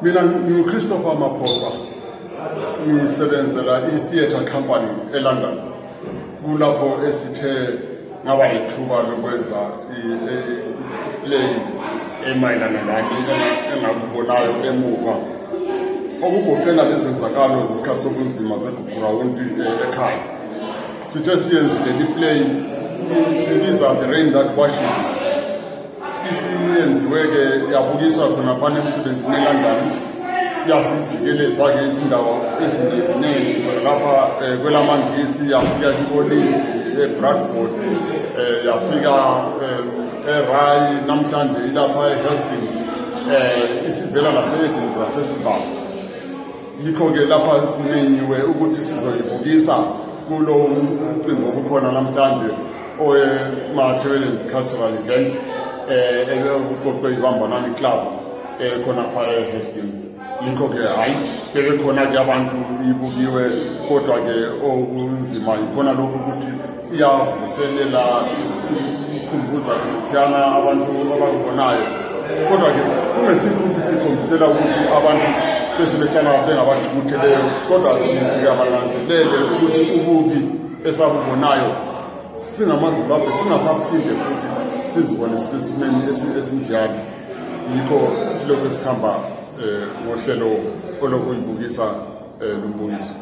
Mina ngu-Christopher Maphosa, ngisebenzela i-theatre company eLondon. Kulapho esithe ngaba ithuba lokwenza i-play emayelana nani engakubonayo emuva. Okugoqela lezenzakalo zesikhathi sobunzima zeGugurawundi ekhaya. Sithe siyenzile i-play sibiza The Rain That Washes. Isiyenziwe-ke yabukiswa khona phana emsebenzini eLondon. Yasijikeleza-ke izindawo eziningi lapha kwelaMangisi, yafika ePolice eBradford, yafika eRay, namhlanje ilapha eHastings, isivela lase-Edinburgh Festival. Yikho-ke lapha simenyiwe ukuthi sizoyibukisa kulo mcimbi obukhona namhlanje owe-Material and Cultural Event okuqoqwe iBambanani Club khona phaya eHastings. Yikho-ke hayi beke khona-ke abantu ibukiwe, kodwa-ke okunzima yikona lokhu ukuthi iyavuselela ikhumbuza kuphiyana abantu abakubonayo, kodwa-ke kungesikho ukuthi sikhombisela ukuthi abantu bese behlala bengabathukutheleyo, kodwa sithi-ke abalanzelele ukuthi ububi esabubonayo singamaZimbabwe singasaphinde futhi sizibone sisesimeni esinjalo. Yikho silokhu sihamba ngohlelo olokuyibukisa lo mbukiso.